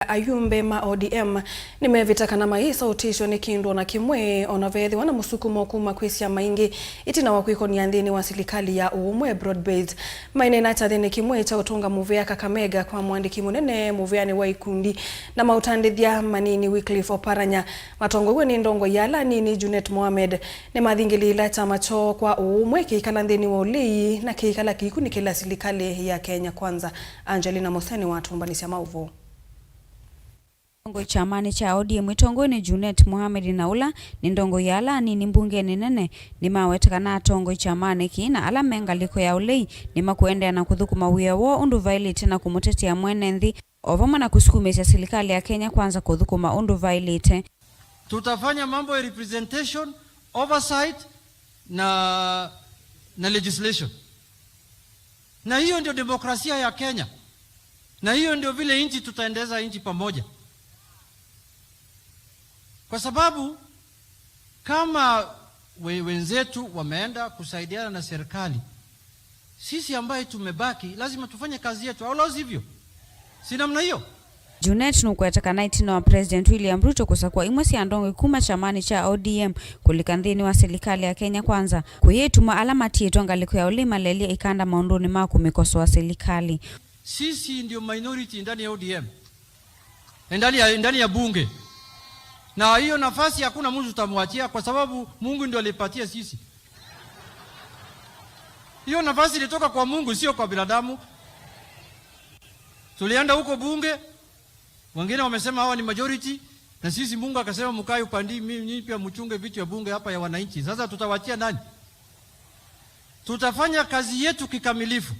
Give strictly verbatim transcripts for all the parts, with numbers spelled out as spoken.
Ayumbe ma O D M nĩmevĩta kana mayĩsa ũtĩsyo nĩ kĩndũ o na kĩmwe, o na veethĩwa na mũsukumo kuma kwĩ syama ingĩ, ĩtina wa kwĩkonia nthĩnĩ wa silikalĩ ya ũũmwe, broad based. Maineena kyathĩnĩ kĩmwe kya ũtũnga mũvea Kakamega kwa mũandĩki mũnene mũveanĩ wa ikundi na maũtandĩthya manini, Wycliffe Oparanya, matongoew'e nĩ ndongoi ya ala anini Junet Mohamed, nĩmathingĩlĩĩla kyama kyoo kwa ũũmwe kĩikala nthĩnĩ wa ũlei na kĩikala kĩikunĩkĩla silikalĩ ya Kenya Kwanza. Angelina Mũseni watũmbanĩsya maũvoo. Atongoi kyamanĩ kya O D M ĩtongoew'e nĩ Junet Mohamed na ũla nĩ ndongoi ya ala anini mbungenĩ nene, nĩmaweta kana atongoi kyamanĩ kĩĩ na ala me ngalĩko ya ũlei nĩmakũendeea na kũthũkũma wĩa woo ũndũ vaĩlĩte na kũmũtetea mwene nthĩ, o vamwe na kũsukumĩĩsya silikalĩ ya Kenya Kwanza kũthũkũma ũndũ vaĩlĩte. Tutafanya mambo ya representation, oversight na, na legislation. Na hiyo ndio demokrasia ya Kenya. Na hiyo ndio vile nchi tutaendeza nchi pamoja. Kwa sababu kama we-, wenzetu wameenda kusaidiana na serikali, sisi ambaye tumebaki, lazima tufanye kazi yetu, au la sivyo? Si namna hiyo? Junet nũkwete kana ĩtina wa President William Ruto kũsakũa imwe sya ndongoi kuma kyamanĩ kya O D M kũlika nthĩnĩ wa silikalĩ ya Kenya Kwanza, kũyĩtuma ala matiĩtwe ngalĩko ya ũlei malelye ĩkanda maũndũnĩ ma kũmĩkosoa silikalĩ. Sisi ndio minority ndani ya O D M. Ndani ya, ndani ya bunge. Na hiyo nafasi hakuna mtu tutamwachia kwa sababu Mungu ndio alipatia sisi. Hiyo nafasi ilitoka kwa Mungu, sio kwa binadamu. Tulienda huko bunge, wengine wamesema hawa ni majority, na sisi Mungu akasema, "Mkae upande hii, mimi, nyinyi pia mchunge vitu ya bunge hapa ya wananchi." Sasa tutawachia nani? Tutafanya kazi yetu kikamilifu.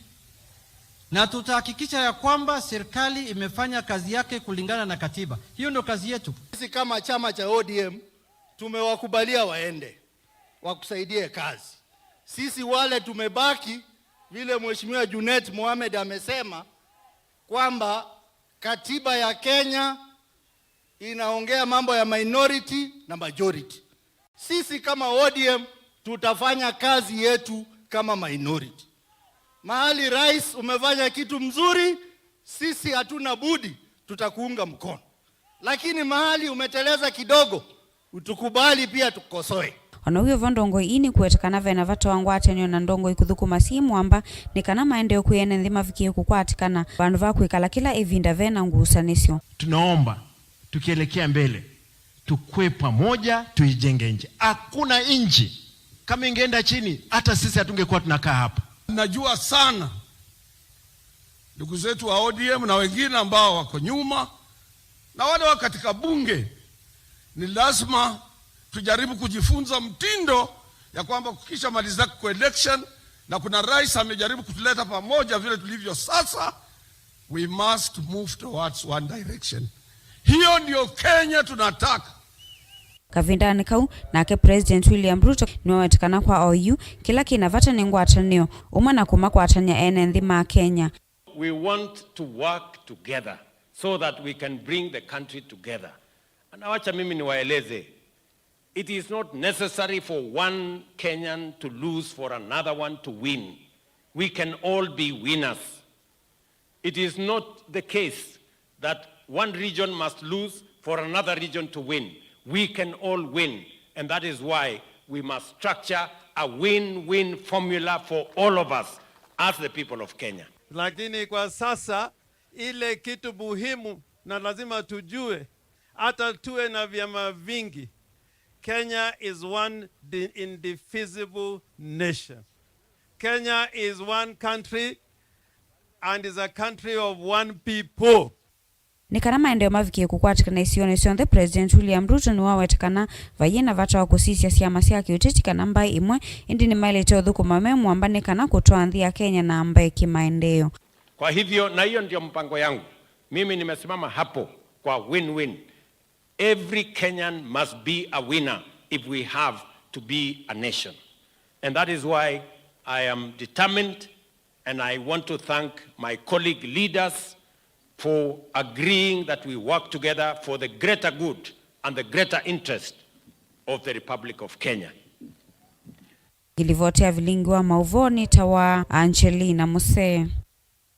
Na tutahakikisha ya kwamba serikali imefanya kazi yake kulingana na katiba. Hiyo ndio kazi yetu. Sisi kama chama cha O D M tumewakubalia waende, wakusaidie kazi. Sisi wale tumebaki, vile Mheshimiwa Junet Mohamed amesema kwamba katiba ya Kenya inaongea mambo ya minority na majority. Sisi kama O D M tutafanya kazi yetu kama minority. Mahali rais umefanya kitu mzuri, sisi hatuna budi, tutakuunga mkono. Lakini mahali umeteleza kidogo, utukubali pia tukosoe. O na wĩ o vo, ndongoi ii nĩkũweta kana ve na vata wa ngwatanĩo na ndongoi kũthũkũma syĩ mũamba nĩ kana maendeeo kwĩ ene nthĩ mavikĩe kũkwatĩkana vandũ va kwĩkala kĩla ĩvinda ve na ngusanĩsyo. Tunaomba tukielekea mbele, tukue pamoja, tuijenge nchi. Hakuna nchi kama ingeenda chini, hata sisi hatungekuwa tunakaa hapa. Najua sana ndugu zetu wa O D M na wengine ambao wako nyuma na wale wa katika bunge, ni lazima tujaribu kujifunza mtindo ya kwamba kukisha malizika kwa election na kuna rais amejaribu kutuleta pamoja vile tulivyo sasa, we must move towards one direction. Hiyo ndio Kenya tunataka. Kavindanĩ kau, nake President William Ruto nĩwaweta kana kwa oyu, kĩla kĩ na vata nĩ ngwatanĩo, ũmwe na kũmakwatany'a ene nthĩ ma Kenya. We want to work together so that we can bring the country together. Na wacha mimi niwaeleze, it is not necessary for one Kenyan to lose for another one to win. We can all be winners. It is not the case that one region must lose for another region to win. We can all win, and that is why we must structure a win-win formula for all of us as the people of Kenya. Lakini kwa sasa, ile kitu muhimu na lazima tujue, hata tuwe na vyama vingi, Kenya is one di-, indivisible nation. Kenya is one country and is a country of one people. Nĩ kana maendeeo mavikĩe kũkwatĩkana isionĩ syonthe, President William Ruto nĩwaweta kana vaiĩ na vata wa kũsisya syama sya kĩũteti kana mbaĩ imwe, ĩndĩ nĩmaĩlĩte ũthũkũma me mũamba nĩ kana kũtwaa nthĩ ya Kenya na mbee kĩmaendeeo. Kwa hivyo, na hiyo ndio mpango yangu, mimi nimesimama hapo kwa win-win. Every Kenyan must be a winner if we have to be a nation. And that is why I am determined, and I want to thank my colleague leaders for agreeing that we work together for the greater good and the greater interest of the Republic of Kenya. Ngilivoti ya vilingi wa maũvoo nĩ ta wa Angelina Musee.